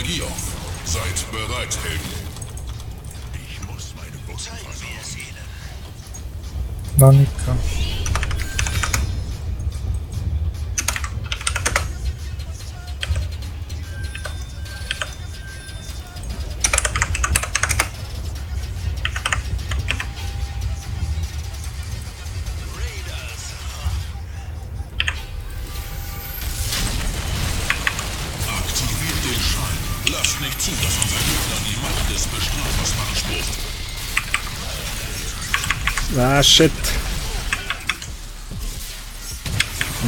Energie auf. Seid bereit, Helden. Ich muss meine Busse versorgen. Nanika. Lasst nicht zu, dass unser Gegner die Macht des Bestrafers beansprucht. Ah, shit.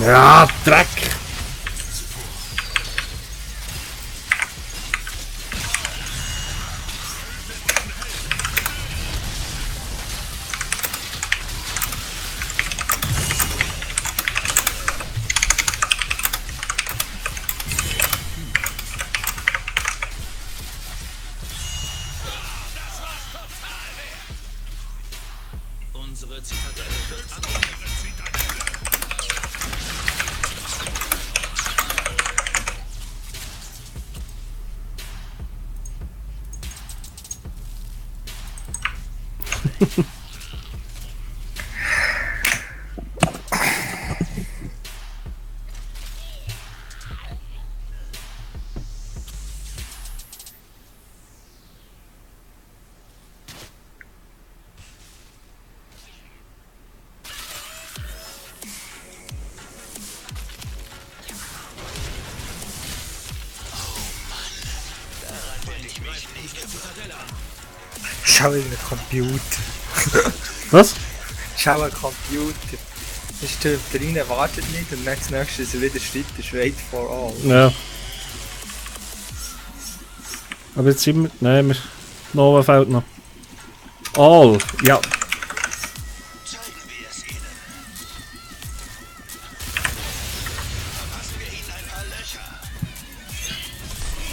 Ja, Dreck. Unsere Zitadelle wird angegriffen. Schau in den Computer. Was? Schau einen Computer. Er stirbt rein, wartet nicht und dann das nächste, dass er wieder stirbt, ist Wait for all. Ja. Aber jetzt sind wir... Nein, wir... Nova fehlt noch. All! Ja. Zeigen wir es ihnen. Verpassen wir ihnen ein paar Löcher.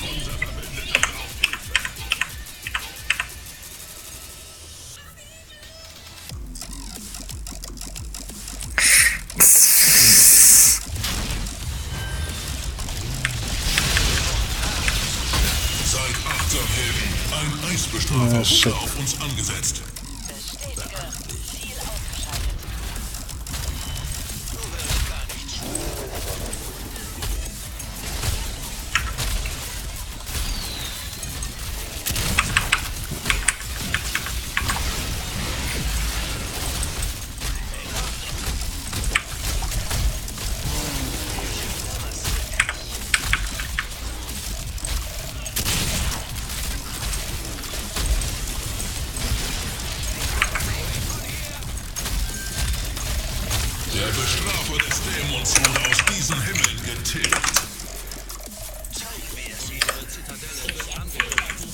Unser Verbündeter braucht Hilfe. Seid achtsam, Helden. Ein Eisbestrafer wurde auf uns angesetzt. Der Bestrafer des Dämons wurde aus diesen Himmeln getilgt. Zeigen wir es ihnen. Unsere Zitadelle wird angegriffen.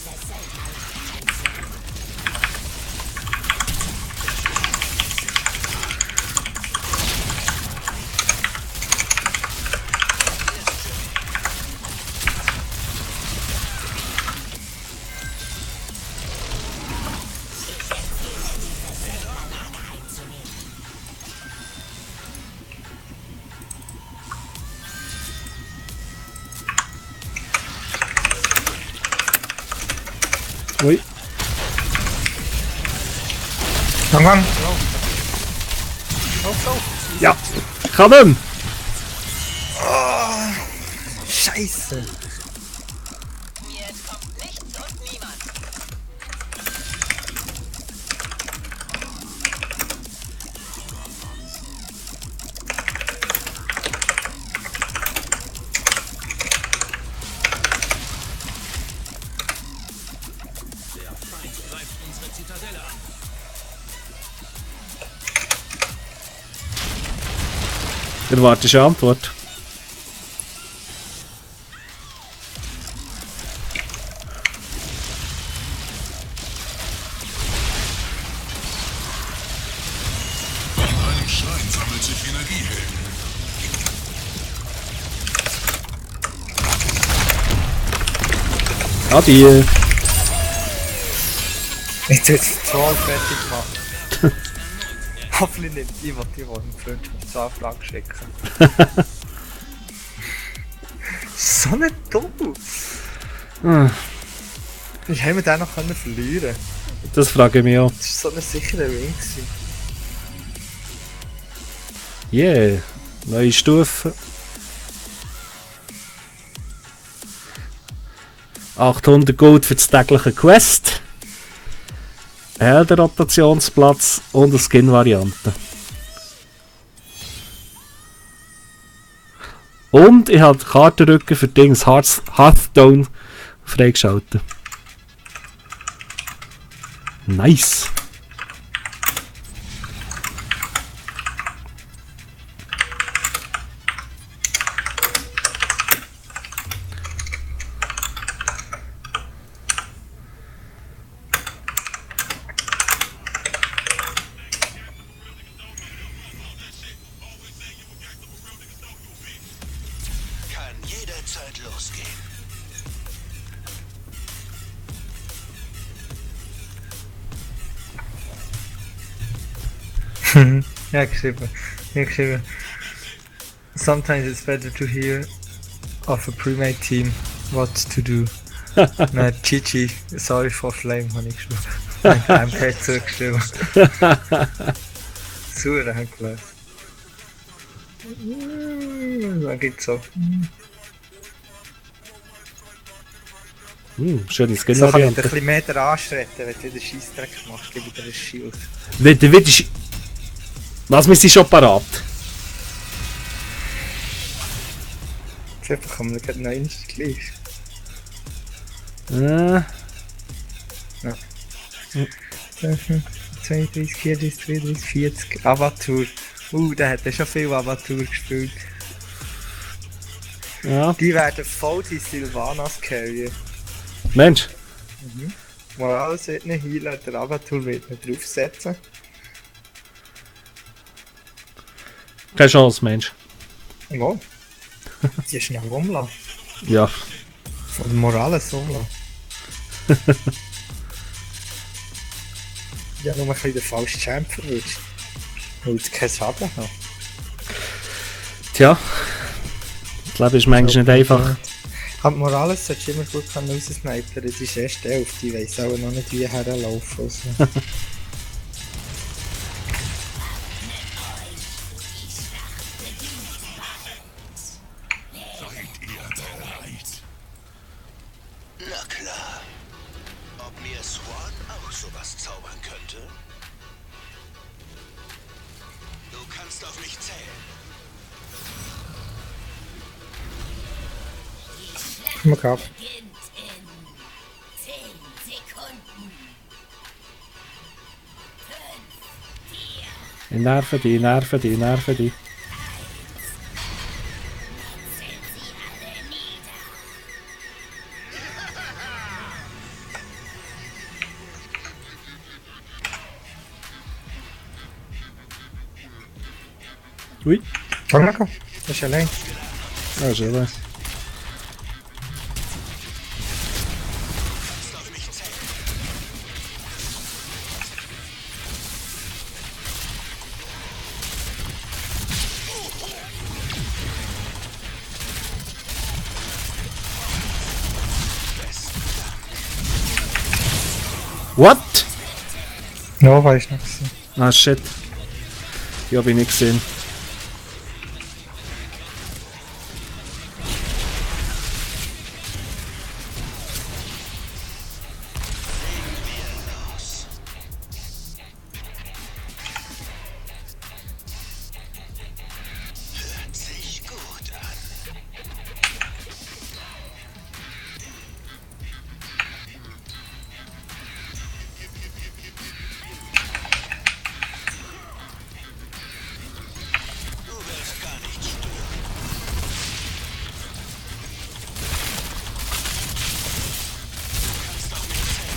Ui. Gang, gang. Lauf, lauf. Ja. Ich kann nicht mehr. Oh, Scheiße. Mir entkommt nichts und niemand. Der Feind greift unsere Zitadelle an. Erwartest du eine Antwort? An einem Schrein sammelt sich Energie, Helden. Adieu. Jetzt wird es Troll fertig gemacht. Hoffentlich nicht. Ich wollte einen Freundschaftsanfrage schicken. So nicht dumm. Wie haben wir den noch können verlieren? Das frage ich mich auch. Das war so ein sicherer Win. gewesen. Yeah, neue Stufe. 800 Gold für das tägliche Quest. Heldenrotationsplatz und eine Skin-Variante. Und ich habe die Kartenrücken für Dings Hearthstone freigeschaltet. Nice. Kann jederzeit losgehen. Ja, geschrieben. Ja, geschrieben. Sometimes it's better to hear of a pre-made team what to do. Na, GG, sorry for flame, habe ich geschrieben. MK zurückgeschrieben. Super, hat gelesen. Dann geht's so. Schöne So kann ich dich ein Skin-Variante. bisschen mehr anschreiten, wenn du wieder Scheissdreck machst, gebe ich dir ein Shield. Wieder. Lass mich sie schon parat. Jetzt bekommen wir gerade noch eins gleich. 32, 34, 32, 40. Avatur. Der hat ja schon viel Avatur gespielt. Ja. Die werden voll die Sylvanas carryen. Mensch, Morales wird nicht heilen, der Avatur wird nicht draufsetzen. keine Chance, Mensch. Ja. Die ist schnell rumlassen. Ja. Von Morales rumlassen. Ja, nur ein bisschen den falschen Champ verwünscht. Weil es keinen Schaden hat. Tja. Das Leben ist manchmal nicht einfach. Aber Morales sollte immer gut raussnipern, das ist erst 11, die weiss auch noch nicht wie herlaufen. Also. Seid ihr bereit? Na klar. Ob mir Swan auch sowas zaubern könnte? Du kannst auf mich zählen. Komm mal drauf. Beginnt in 10 Sekunden. Ich nerve die. Ui. Komm mal, komm. Das ist allein. Ja, schön. What? Ja, weiß ich nicht. Gewesen. Ah, shit. Die hab ich nicht gesehen. Hört sich gut an. Du wirst gar nicht stören. Du kannst auf mich zählen.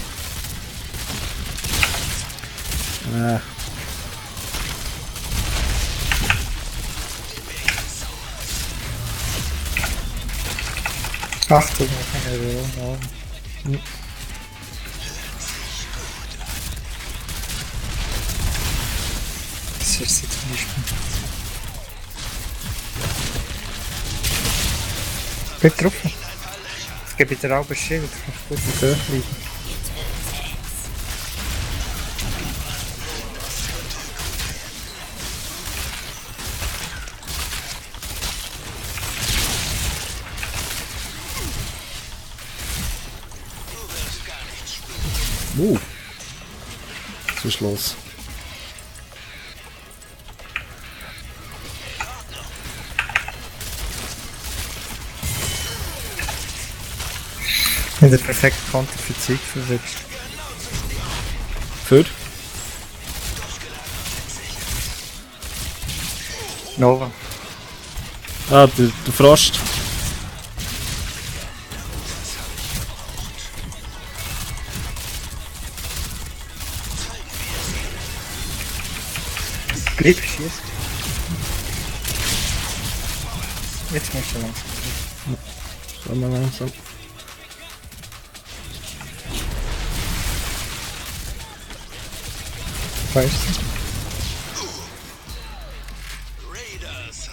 Achtung, noch eine Erhöhung. Das ist jetzt nicht gut. Bleib drauf. Ich gebe dir auch ein Schild. Gut. Okay. Was ist los? Ja, der perfekte Konter für Zeug verwünscht. Für? Nova. Ah, der Frost. Bleib schießt. Jetzt musst du langsam. Schauen wir langsam. Weißt Raiders.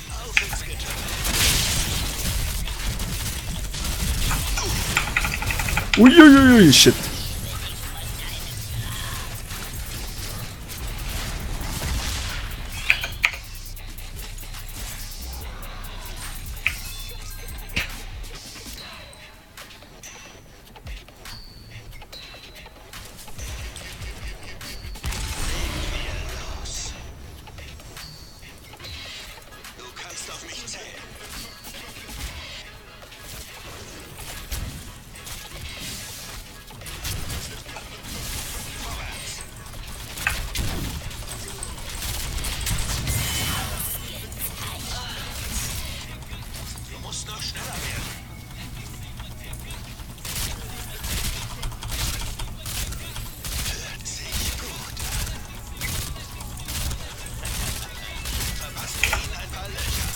Auf ins Gitter. Uiuiui, shit. Du kannst auf mich zählen. Du musst noch schneller werden. Hört sich gut an. Verpasst ihr ihn ein paar Löcher.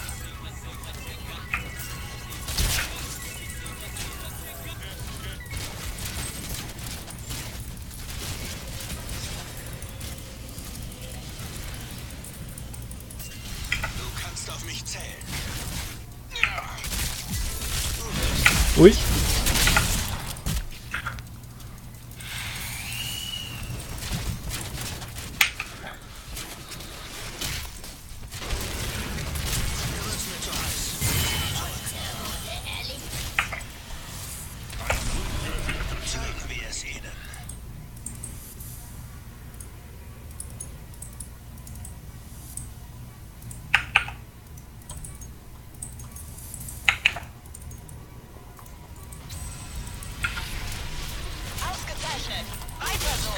Du kannst auf mich zählen. Ui. Zeigen wir es ihnen. Ausgezeichnet. Weiter so.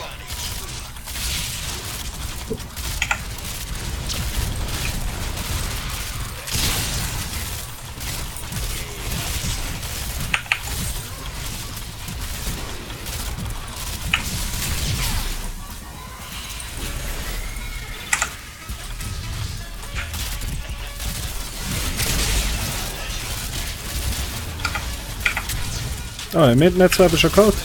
Ah, im Internet habe ich schon gehabt.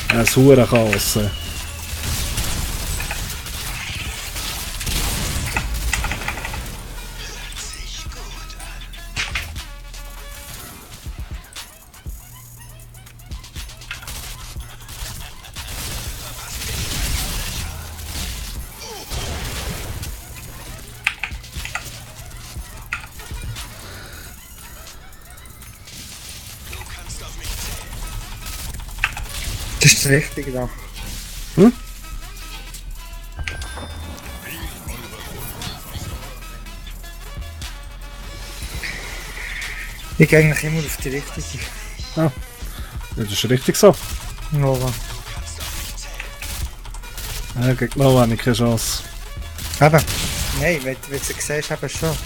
Ein Hurenchaos. Sich gut an. Du kannst auf mich zählen. Das ist das Richtige da. Hm? Ich gehe eigentlich immer auf die richtige. Ah, das ist richtig so. Nova. Ja, gegen Nova habe ich keine Chance. Eben. Nein, wenn du sie siehst, eben schon.